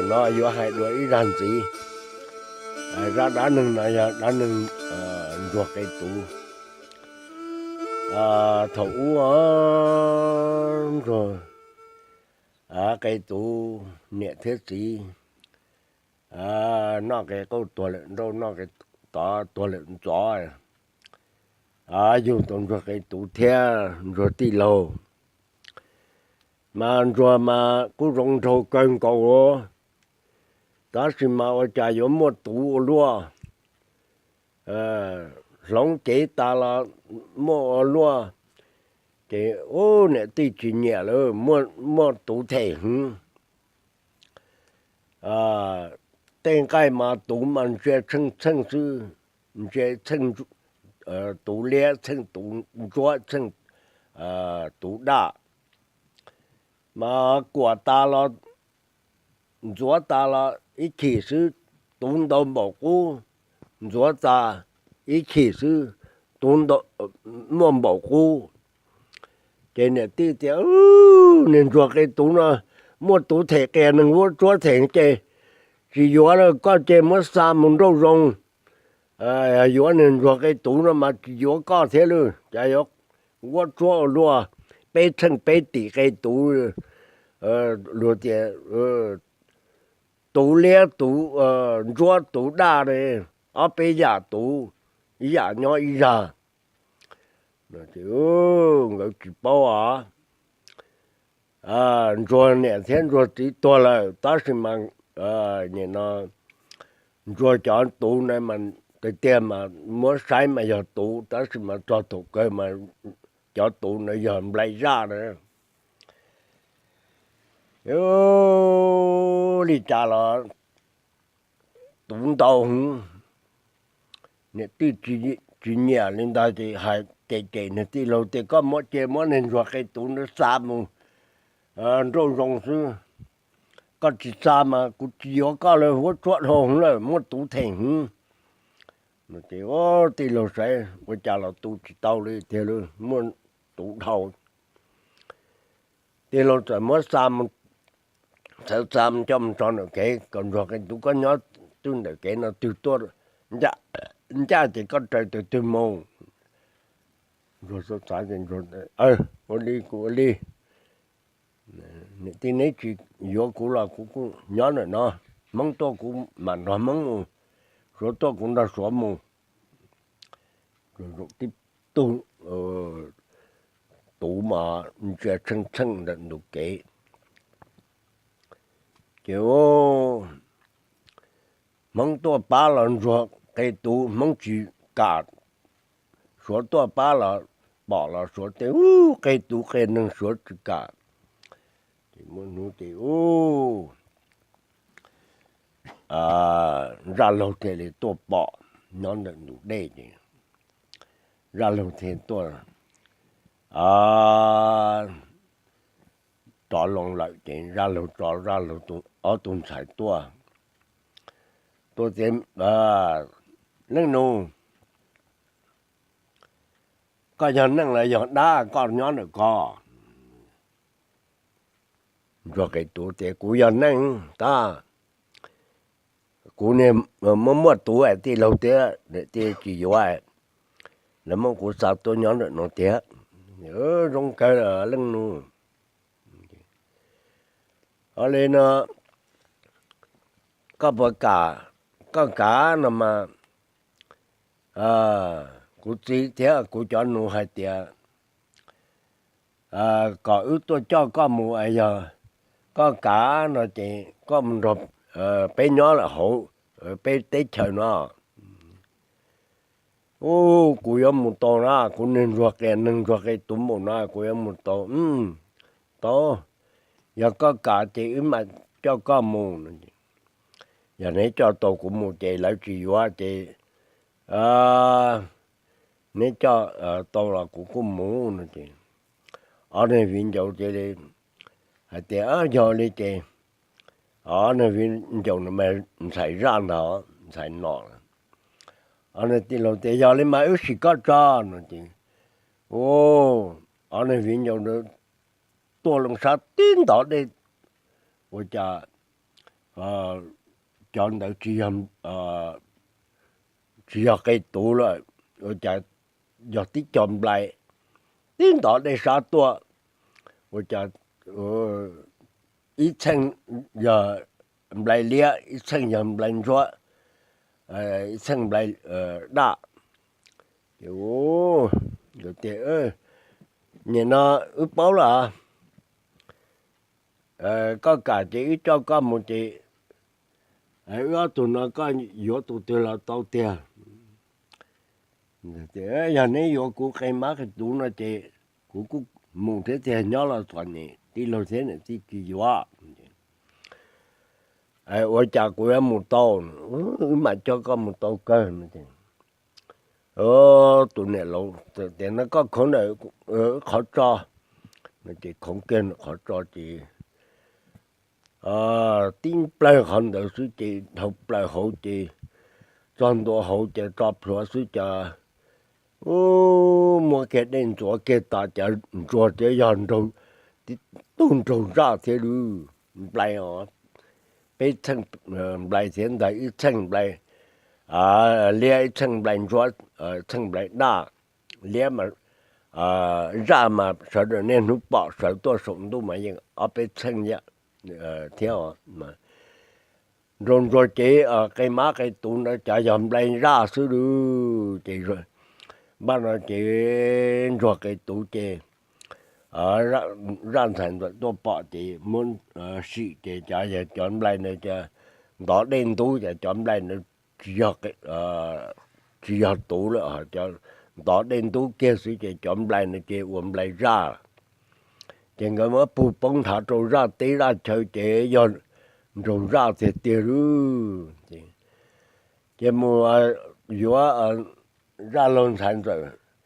No yuav hais dua ib zaj ntxiv. Zaj dab neeg no yog dab neeg ntsuag qe tuv. Thaum ub ntsuag qe tuv, niam thiab txiv noj qe qauj tuag lawm nrauj, noj qe tov tuag lawm ntxov, yug tau ntsuag qe tuv thiab ntsuag tij laug. Mas ntsuag mas kuj zoo nraug kawg nkaus, tab sis mas ua cas yuav muaj tuv ua luaj, hloov cev tas los muaj ua luaj. Ces ub, niam tij tsis nyiam lawm, muaj tuv them heev. Tej nqaij mas tuv mas ntsia tsheej txheej xwb, ntsia txheej tuv liab, txheej tuv ntsuab, txheej tuv daj. Mas kuam tas los ntxuav tas los ib chim xwb, tuv ntau npaum qub, ntxuav tas ib chim xwb, tuv muaj npaum qub. Ces niam tij tias, niag ntsuag qe tuv no muaj tuv them qias neeg vuab tsuab them ces tsis yuav lawm, koj ces muab xa mus nrauj zoo. Yog yuav niag ntsuag qe tuv no mas tsis yuav koj thiab lawm, cas yuav vuab tsuab ua luaj, peb tsheej peb tim qe tuv. Luag tias tuv liab tuv ntsuab tuv daj ne, ob peb yam tuv, ib yam nyob ib zag. Nkawd tsis paub os. Ntsuag niam thiab ntsuag txiv tuag lawm tab sis mas nim no ntsuag cov tuv na mas tiag tiag mas muab saib mas yog tuv tab sis mas txog thaum kawg mas cov tuv na yog nplai zaj na. Li cas los tuv ntau heev, niam tij tsis nyiam li ntawd ces hais cem cem niag tij laug tias koj muab cia muab niag ntsuag qe tuv ntawd xa mus nrauj zoo xwb, koj tsis xa mas kuv tsis yuav koj lawm, vuab tsuab dhau heev lawm, muaj tuv them heev. Ces tij laug saib ua cas los tu tsis tau li tiag, muaj tuv dhau. Tij laug txawm muab xa, txawm xa coj mus tso ntawm kev kom ntsuag qe tuv, koj nyob twg ntawm kev no twg tuaj ncaj ces koj raws tus twg mus. Ntsuag xav xav ces, ua li kuv ua li, niam tij neb tsis yuav kuv los kuv kuj nyob ntawm no, hmoob tuaj kuv mam nrog hmoob mus, suav tuaj kuv nrog suav mus. Tib tug tuv mas ntsia tsheej tsheej ntawm ntug kev. Ces hmoob tuaj pab los ntsuag qe tuv hmoob tsis kam, suav tuaj pab los pom los suav tias ub, qe tuv qe neeg suav tsis kam. Ces muaj hnub ces ub, zaj laug thiaj li tuaj pom nyob ntawm ntug dej ces zaj laug thiaj tuaj rov loo lawm ces zaj laug tso zaj laug ob tug ntxhais tuaj, tuaj tias, Leej nus, koj yog neeg los yog dab koj nyob ntawm ko? Ntsuag qe tuv tias, Kuv yog neeg tab, kuv niag muaj muaj tuv tij laug tias tsis yuav, lawv muab kuv xa tuaj nyob ntawm no tiag. Zoo kawg leej nus. Ua li no koj puas kam? Koj kam no mas kuv txiv thiab kuv cov nus hais tias kom wb tuaj coj koj mus, yog koj kam no ces koj mus nrog peb nyob lawm hauv peb teb chaws no. Ub, kuv yuav mus tau na, kuv niag ntsuag qias neeg ntsuag qe tuv mus na, kuv yuav mus tau. Tau, yog koj kam ces wb mam coj koj mus. Yog neb coj tau kuv mus ces lawv tsis yuav ces neb coj tau los kuv kuj mus no ces ob niag viv ncaus cia li hais tias, Yog li ces, ob niag viv ncaus no mas ntxhais zaj ntag, ntxhais nom. Ob niag tij laug tias, Yog li mas wb sim koj tso no ces, ub, ob niag viv ncaus tuaj loo sab tib ntov dej, ua cas cov ntawd tsis yog qe tuv lawm, ua cas yog tib co nplai tib ntov dej sab tuaj, ua cas ib txheej yog nplai liab, ib txheej yog nplai ntsuab, ib txheej nplai daj. Ces tias, Nim no wb paub lawm, koj kam ces wb coj koj mus ces wb ob tug no koj yuav tus twg los tau tiag. Yog neb yuav kuv qe mab qe tuv no ces kuv kuj mus thiab tiag, nyob los txom nyem tij laug thiab niam tij tsis yuav. Ua cas kuv yuav mus tau? Wb mam coj koj mus tau kawg. Tus niam laus tias, No koj khoov ntawm qhov tso. Ces khoov kiag qhov tso ces tib plawg qhov ntawd xwb ces dhau plaws hauv ces txog ntua hauv ces tso plhuav xwb ces muab kiag dej ntxuav kiag tas ces ntsuag thiab yog nraug, tib tug nraug zaj thiab lub nplai os, peb txheej nplai thiab ntag, ib txheej nplai liab, ib txheej nplai ntsuab, txheej nplai daj. Liab mas, zaj mas sawv daws niaj hnub pom sawv tuaj saum ntuj mas yeej ob peb txheej thiab. Nraug ntsuag ces qe mab qe tuv ntawd cas yog nplai zaj xwb lawm ces npaj no ces ntsuag qe tuv ces zaj ntxhais ntxawm tuaj pom ces muab sim ces cas yog cov nplai ntawd ntov dej ntub ces cov nplai ntawd tsis yog tuv lawm, ntov dej ntub kiag xwb ces cov nplai ntawd ces ua nplai zaj. Ces nkawd muab pug poob nthav rau zaj teb zaj chaw ces yog nraug zaj tiag tiag lawm. Ces mus yuav zaj laug ntxhais ntxawm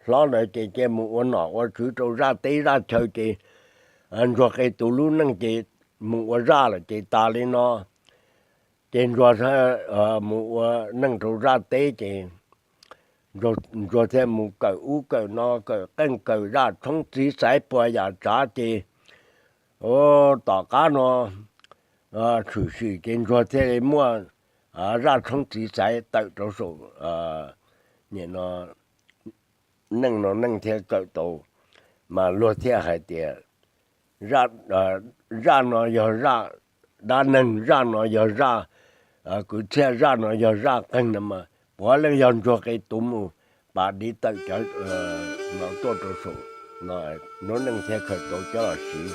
hlob ntawd ces cia mus ua nom ua tswv rau zaj teb zaj chaw ces ntsuag qe tuv lub neej ces mus ua zaj lawm ces tas li no. Ces ntsuag mus ua neej rau zaj teb ces ntsuag thiaj mus kawm ub kawm no, kawm qeej kawm zaj tshoob txiv xaiv puas yam tsav ces tom qab no tshwm sim ces ntsuag thiaj li muaj zaj tshoob txiv xaiv tawm rau saum nim no neej no neej thiaj kawm tau, mas luag thiaj hais tias zaj no yog zaj dab neeg, zaj no yog zaj kwv txhiaj, zaj no yog zaj qeeg no mas puav leej yog ntsuag qe tuv mus pas div tawm cov no tuaj rau saum no, lub neej thiaj khaws tau cov los siv.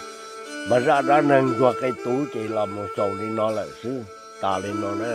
Mas zaj dab neeg ntsuag qe tuv ces los mus xaus li no lawm xwb, tas li no na.